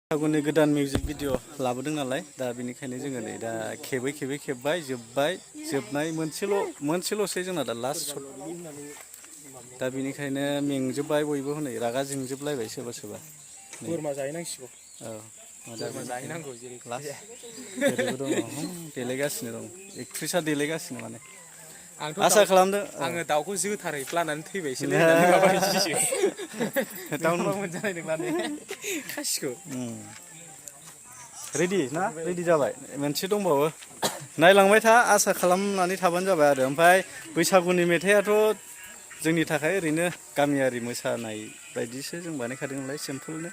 बैसागुनि गोदान music video लाबोदों नालाय दा बेनिखायनो जोङो नै दा खेबै खेबबाय जोबनाय मोनसेल'सै जोंना दा लास्ट शट दा बेनिखायनो मेंजोब्बाय बयबो हनै रागा जोंजोबलायबाय सोरबा बोरमा जाहैनांसिगौ औ बोरमा जाहैनांगौ जेरै लास्ट ओरैबो दङ देलायगासिनो दं एक्ट्रिसा देलायगासिनो माने आसा खालामदों आङो दाउखौ जोथारै प्लानानै थैबायसोलै होननानै माबायदिसो नङाबा मोनजानाय नंला ने खासिखौ रेडि जाबाय मोनसे दंबावो नायलांबाय था आसा खालामनानै थाबानो जाबाय आरो ओमफ्राय बैसागुनि मेथाइआथ' जोंनि थाखाय ओरैनो गामियारि मोसानाय बायदिसो जों बानायखादों नालाय सिम्पोलनो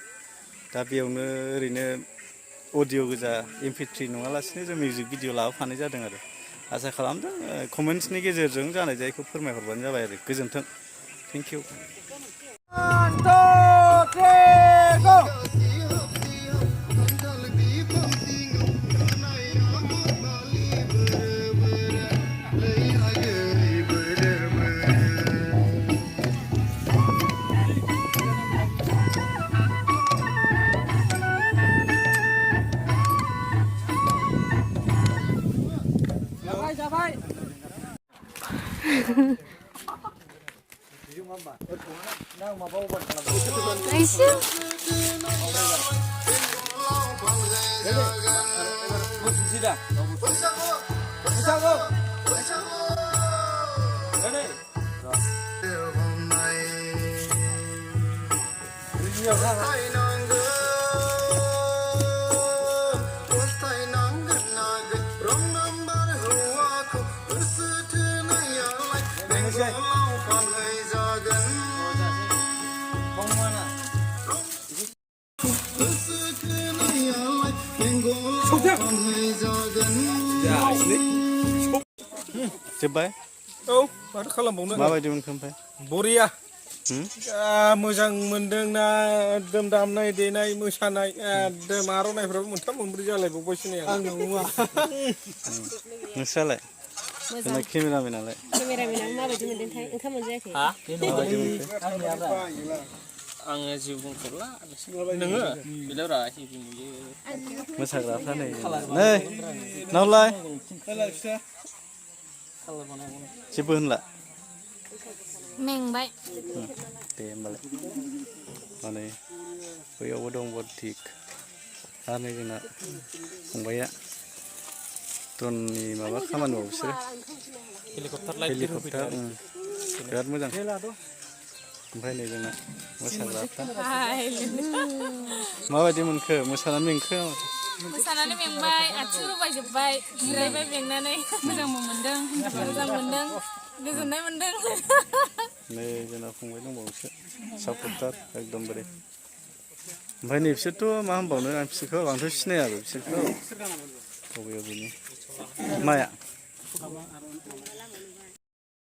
दा बेयावनो ओरैनो अडिअ' गोजा MP3 नङालासिनो जों मिउजिक भिडिअ लाबोफानाय जादों आरो आसा खालामदों कमेन्ट्सनि गेजेरजों जानाय जायखौ फोरमायहरबानो जाबाय आरो गोजोन्थों थेंक इउ जाबाय जोब्बाय औ माथो खालामबावनो माबायदि मोनखो ओमफ्राय बरिया मोजां मोनदों ना एकदम दामनाय देनाय मोसानाय एकदम आर'नाइफ्राबो मोनथाम मोनब्रै जालायबावबायसो नै आं नोंस्रालाय जोंना केमेरामेनालाय माबायदि मोनदोंथाय ओंखाम मोनजायाखै माबायदि मोनखो आङो जिउ बुंथ'ला नोङो बेलावरा मोसाग्राफ्रा नै नावलाय जेबो होनला मेंबाय दे होमबालाय माने बैयावबो दं थिग आरो नै जोंना फंबाया ड्रननि माबा खामानि मावो बिसोरो हेलिकप्टार बिराद मोजां ओमफ्राय नै जोंना मोसाग्राफ्रा माबायदि मोनखो मोसानानै मेंखो मोसानानै मेंबाय आथिं रुबायजोब्बाय जिरायबाय मेंनानै मोजांबो मोनदों मोजां मोनदों गोजोननाय मोनदों नै जोंना फंबाय दंबावोसो सापर्टार एकदमबारे ओमफ्राय नै बिसोरथ' मा होनबावनो आं बिसोरखौ आंथ' सिनायाबो बिसोरखौ बबेनि माया